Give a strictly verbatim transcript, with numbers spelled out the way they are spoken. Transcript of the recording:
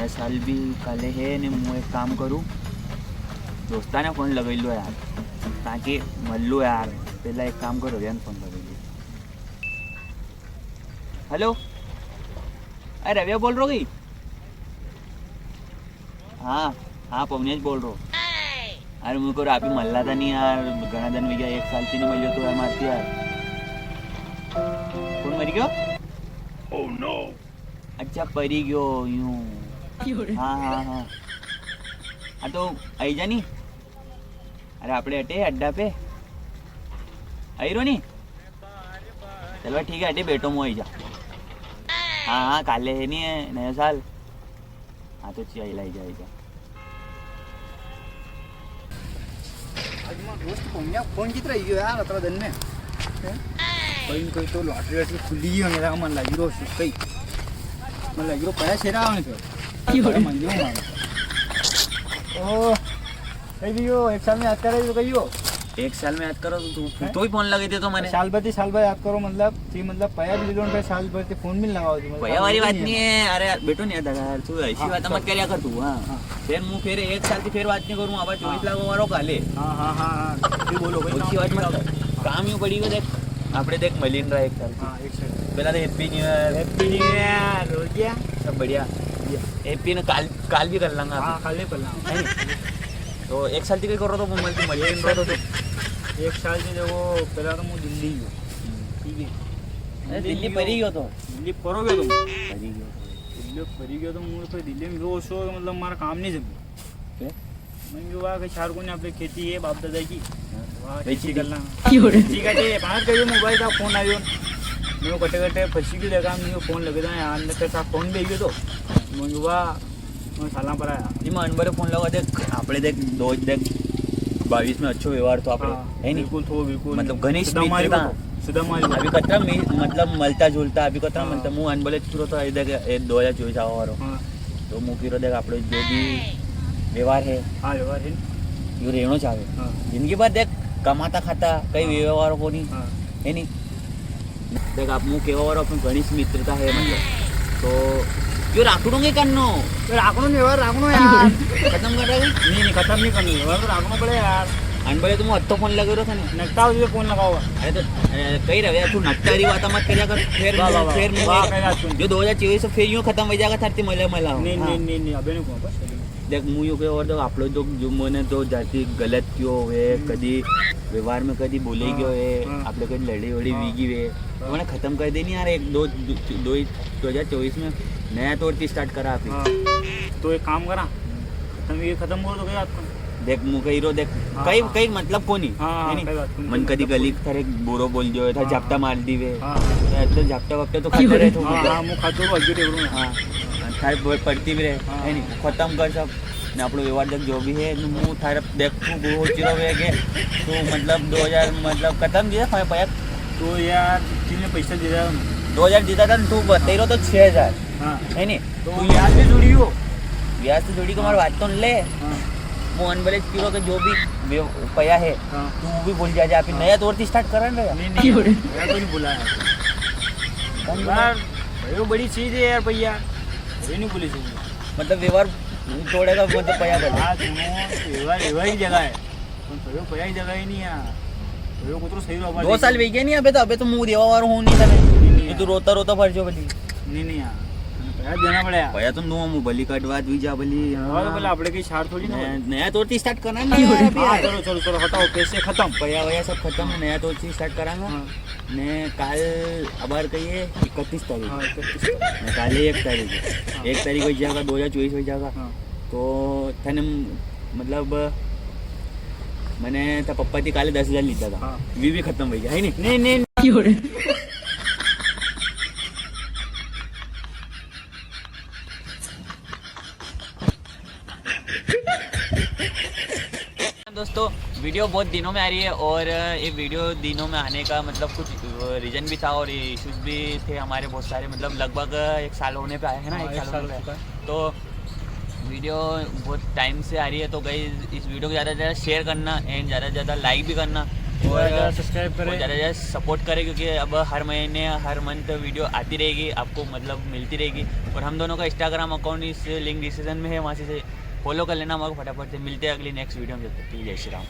नया साल भी काले है ने, मूं एक काम करूं, दोस्ता ने फोन लगाई लो यार, ताकि मल लो यार। पहला एक काम करो, रविया ने फोन लगाई लो। हेलो, अरे रविया बोल रो कई? हाँ, हाँ, पवनेश बोल रो। अरे, मूं को आपी मल्ला था नी यार, घणा दिन वई गया, एक साल थी नी मल्यो तो यार, मारती यार। कौन मरी गयो? Oh no! अच्छा, परी गयो यूं। क्यों रे? हाँ, हाँ, हाँ। हाँ, तो आई जा नी। अरे, आपणे अटे अड्डा पे आई रो नी। चलो, ठीक है, अटे बैठो, मूं आई जा। हाँ, हाँ, काले है नी है नया साल। हाँ, तो चल, आई जा, आई जा। आज मारो दोस्त पवनिया फोन कितरा यो यार, अतरा दिन में। हैं? कोई न कोई तो लॉटरी वॉटरी खुली ही होने लगा, मन लागी रो सुकई। मन लागी रो पैसा शेरा होने पे। क्यों? मन जो मार। ओ, कई भी हो, एक साल में याद करे तो कई हो। एक साल में याद करो तो तू तो ही फोन लगे दे तो मैंने। साल भर, साल भर याद करो, मतलब, थी, मतलब, पया भी लो, फिर साल भर ते फोन भी लगाओ जी, मतलब, भैया वाली बात नहीं है। अरे यार, बैठो नी यार, तू ऐसी हाँ, बात मत चल। करिया कर तू, हाँ। हाँ। फिर मूं फिर एक साल की फिर बात नी करूँ, अब चौबीस हाँ। लाख वारो काले। हाँ, हाँ, हाँ, हाँ। फिर बोलो, कोई अच्छी काम बात मत कर। काम यूं पड़ी हुई देख, आपणे देख मलिन रहा एक साल। हाँ, एक साल। पहला तो Happy New Year। Happy New Year, हो गया? सब बढ़िया। बढ़िया। Happy ने काल, काल भी कर लांगा। हाँ, काल भी कर लांगा। है नी? तो एक साल ती कई कर रो तो, मल, मल, एक साल ती, एक साल ती देखो, पहला तो मूं दिल्ली गयो। हम्म। ठीक है। अरे, दिल्ली दिल्ली परी गयो तो। दिल्ली परो गयो तो। परी गयो तो। दिल्ली परी गयो तो, मूं तो दिल्ली में गयो, सो मतलब, मारा काम नी जमे। फिर? मैं गयो, वाह, कई चार कोने आपणे खेती है, बाप दादा की। हाँ। वाह, बेची खेती दी। कर लांगा। क्यों रे? ठीक है, ते बात करियो, मोबाइल का फोन आयो। मैं कटे कटे फंसी गयो, देखा, मैं फोन लगे था, यार, अंदर के साथ फोन भी गयो तो। मैं गयो, वाह, मैं साला पर आया। जी, मैं अनबरे फोन लगा, देख, आपणे देख, दो, देख, बाईस में अच्छो व्यवहार तो आपणे, हाँ, है नी? बिल्कुल थो, बिल्कुल। मतलब, घणी सीधा मारी मित्रता। को तो, सीधा मारी को। अभी कतरा मी-, मतलब, मलता जुलता, अभी कतरा हाँ। मलता, मूं अनबले चुरो तो, ये देख, ये दो हजार चौबीस आवा वारो। हाँ। तो मूं कई रो देख, आपणो जो भी व्यवहार है, हाँ, व्यवहार है। यो रेणो चावे। हाँ। जिंदगी भर देख, कमाता खाता, कई हाँ। व्यवहार कोनी, हाँ। है नी? देख, आप मूं केवा वारो, अपनी घणी सी मित्रता है, मतलब, तो यो राखणो के करनो? तो राखणो नी, व्यवहार राखणो यार। खत्म कर रहा है? नी, नी, खत्म नी करनो, व्यवहार तो राखणो पड़े यार। अनबले तो मूं हत्तो फोन लगे रो था ने। नकटा हो जो फोन लगाओ। अरे तो, अरे, कई रहे यार, तू नकटा री बात मत करिया कर, फिर वाह, वाह, वाह। फिर वाह, मूं कई बात सुन। जो दो हजार चौबीस से फिर यूं खत्म हो जाएगा, थारती मले मला। नी, हाँ। नी, नी, नी, अबे नी कहूँ, बस। देख, मूं यूं के और तो आप लोग जो, जो मैंने तो जाति गलत कियो वे, हम्म। कदी व्यवहार में कदी बोले हाँ, गयो है, हाँ। आप लोग कदी लड़ी वड़ी हाँ। वीगी वे, हाँ। तो मैंने खत्म कर देनी यार, एक दो, दो, दो ही, दो हजार चौबीस में नया तौर से start करा आप ही। हाँ। तो एक काम करा, खत्म, ये खत्म करो तो क्या आपको? देख, मूं कई रो, देख, हाँ, कई, हाँ। कई मतलब कोनी, हाँ, हाँ, है नी? कई बात कोनी, मन कई कदी मतलब गली कोनी। थारे बुरो बोल दियो, था हाँ, झापटा हाँ। मार दी वे, हाँ, हाँ। तो झापटा वापटा तो खाते रहे, तो हाँ, मतलब। हाँ, मूं खातो रो, अज्जो टेबल में। हाँ। थारे ब-, पड़ती भी रहे, हाँ। है नी? खत्म कर सब। ने आपणो व्यवहार देख जो भी है, ने मूं थारे देख, तू वो चिरो है के तू मतलब दो हजार मतलब खत्म दिया था पया? तो यार, कितने पैसा दिया था? दो हजार दिया था, तू बताई रो तो छह हजार। हाँ। है नी? तो तू ब्याज भी जुड़ी हो? ब्याज तो जुड़ी को, हाँ। मारी बात तो ले। हाँ। वो अनबले चिरो के जो भी व्य-, पया है, हाँ। तू वो भी भूल जा, जा, फिर हाँ। नया तौर से start करा ना। नी, नी, क्यों रे? मैं तो नी भूला है। कौन भूला? यार, भाई, वो बड़ी चीज है यार, भैया। ये नी भूली चीज। मतलब व्यवहार तोड़ेगा, मतलब पया भले। हाँ, सुनो, व्यवहार, व्यवहार की जगह है। पण पयो पया की जगह ही नी यार। पयो कुतरो सही रो दो साल वे गया नी, अबे तो, अबे तो मूं देवा वारो हूँ नी तने। नी, नी ये तो यार। रोता रोता फर जो भली। नी, नी यार। पया देना पड़े यार। पया तो नो मूं भली कटवा दी जा भली। हाँ, तो हाँ। भला आपणे कई सार थोड़ी ना नया, होय। नया तौर से start करना है ना यार, अभी हाँ, यार। चलो, चलो, चलो, हटाओ, पैसे खत्म। पया वया सब खत्म, हाँ। नया तौर से start करांगा। हाँ। ने काल अबार कई है इकतीस तारीख। हाँ, इकतीस तारीख। ने काले एक तारीख है। हाँ। एक तारीख हो जाएगा, दो हजार चौबीस हो जाएगा। हाँ। तो थने म-, मतलब मैंने था पप्पा थी काले दस हजार लीधा था। हाँ। वी भी खत्म हो गया, है नी? नी, नी। दोस्तों, video बहुत दिनों में आ रही है और ये video दिनों में आने का मतलब कुछ reason भी था और ये issues भी थे हमारे बहुत सारे, मतलब लगभग एक साल होने पे आया है ना, हाँ, एक एक साल साल होने हो पे चुका है। तो video बहुत time से आ रही है, तो guys इस video को ज़्यादा से ज़्यादा share करना and ज़्यादा से ज़्यादा like भी करना। और ज़्यादा सब्सक्राइब और करें। ज़्यादा ज़्यादा सपोर्ट करें, क्योंकि अब हर महीने हर मंथ वीडियो आती रहेगी, आपको मतलब मिलती रहेगी। और हम दोनों का इंस्टाग्राम अकाउंट इस लिंक डिस्क्रिप्शन में है, वहाँ से फॉलो कर लेना हमारे को फटाफट से। मिलते हैं अगली नेक्स्ट वीडियो में, जब तक के लिए जय श्री राम।